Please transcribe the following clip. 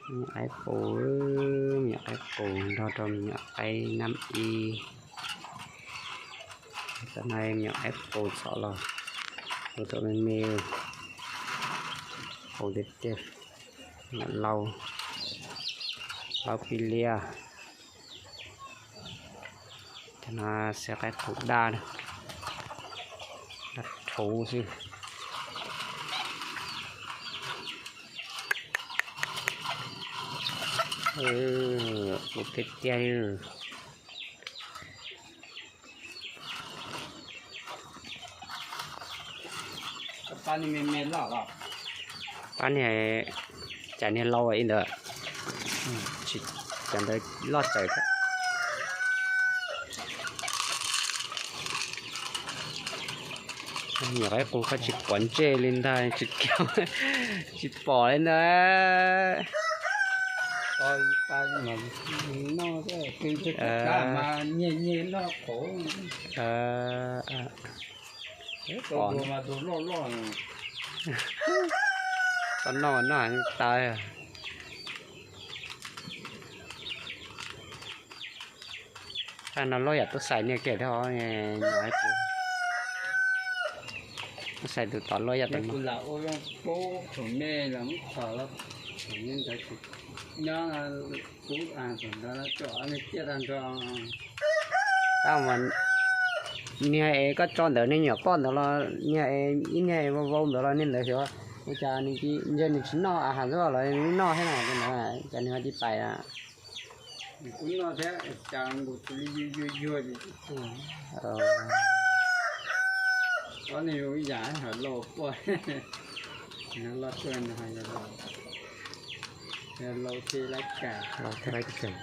Me nyuam qaib qus, me nyuam qaib qus nrog rau me nyuam qaib nab ib. Tam no me nyuam qaib qus txhom los, qus txhom me me, qus tiag tiag, me nyuam lau, lau pib liab. Cov no xav qaib qus daj, daj rhuv xwb. Qus tiag tiag li. Pab niag, cas niag lau ib ntawd, cas ntawd loj tsawv thiab. Nyuam qaib qus koj tsis quav ntsej li ntag, tsis kiag, tsis pom li ntag. Tau noj noj heev tas. Qab no luaj yam tub xais niag kiag thiab os, tub xais tus tod luaj yam tus no. Tab mas niag es koj tso ntawd niag nyuam poj ntawd los niag es ib niag es vau vau ntawd los niag ntawd xyov ua cas nws cia ntshe nws tsis noj a has xwb los nws noj thiab na, cas nws ho cia pais a. Lau thiab laib kawg.